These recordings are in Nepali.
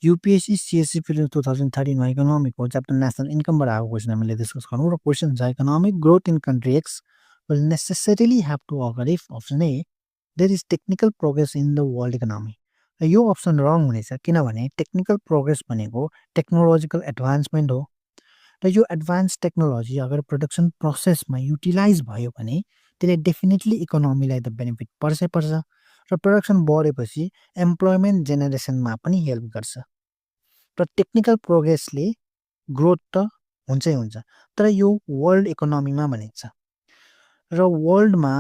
UPSC CSC फिल्म 2013 मा इकोनोमिक हो च्याप्टर नेसनल इन्कमबाट आएको क्वेसन हामीले डिस्कस गरौँ र क्वेसन छ economic growth in country x will necessarily have to occur if option A there is technical progress in the world economy. र यो अप्सन रङ हुनेछ किनभने टेक्निकल प्रोग्रेस भनेको टेक्नोलोजिकल एडभान्समेन्ट हो र यो एडभान्स टेक्नोलोजी अगर प्रोडक्सन प्रोसेसमा युटिलाइज भयो भने त्यसले डेफिनेटली इकोनोमीलाई त बेनिफिट पर्छ र प्रोडक्सन बढेपछि एम्प्लोइमेन्ट जेनेरेसनमा पनि हेल्प गर्छ र टेक्निकल प्रोग्रेसले ग्रोथ त हुन्छै हुन्छ तर यो वर्ल्ड इकोनोमीमा भनिन्छ र वर्ल्डमा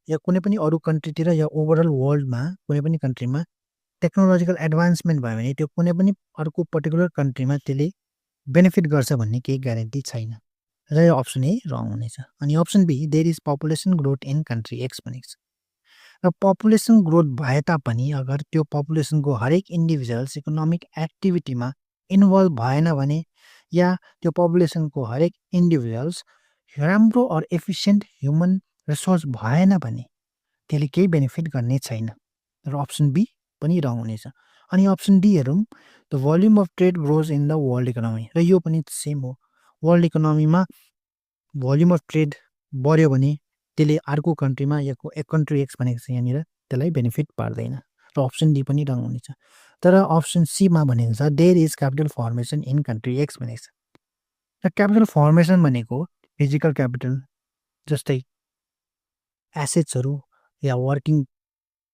या कुनै पनि अरू कन्ट्रीतिर या ओभरअल वर्ल्डमा कुनै पनि कन्ट्रीमा टेक्नोलोजिकल एडभान्समेन्ट भयो भने त्यो कुनै पनि अर्को पर्टिकुलर कन्ट्रीमा त्यसले बेनिफिट गर्छ भन्ने केही ग्यारेन्टी छैन र यो अप्सन ए रङ हुनेछ अनि option B there is population growth in country X भनेको छ र पपुलेसन ग्रोथ भए तापनि अगर त्यो पपुलेसनको हरेक इन्डिभिजुअल्स इकोनोमिक एक्टिभिटीमा इन्भल्भ भएन भने या त्यो पपुलेसनको हरेक इन्डिभिजुअल्स राम्रो अर एफिसियन्ट ह्युमन रिसोर्स भएन भने त्यसले केही बेनिफिट गर्ने छैन र अप्सन बी पनि रङ हुनेछ अनि अप्सन डी हेरौँ the volume of trade grows in the world economy र यो पनि सेम हो वर्ल्ड इकोनोमीमा भोल्युम अफ ट्रेड बढ्यो भने त्यसले अर्को कन्ट्रीमा या कन्ट्री एक्स भनेको छ यहाँनिर त्यसलाई बेनिफिट पार्दैन र अप्सन डी पनि रङ हुनेछ तर अप्सन सीमा भनेको छ there is capital formation in country X भनेको छ र क्यापिटल फर्मेसन भनेको फिजिकल क्यापिटल जस्तै एसेट्सहरू या वर्किङ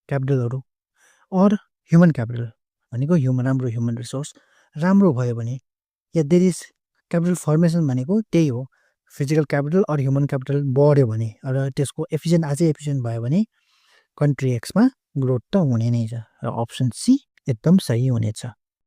क्यापिटलहरू अर ह्युमन क्यापिटल भनेको राम्रो ह्युमन रिसोर्स राम्रो भयो भने या देयर इज क्यापिटल फर्मेसन भनेको त्यही हो physical capital or human capital बढ्यो भने र त्यसको अझै एफिसियन्ट भयो भने कन्ट्री एक्समा ग्रोथ त हुने नै छ र अप्सन सी एकदम सही हुनेछ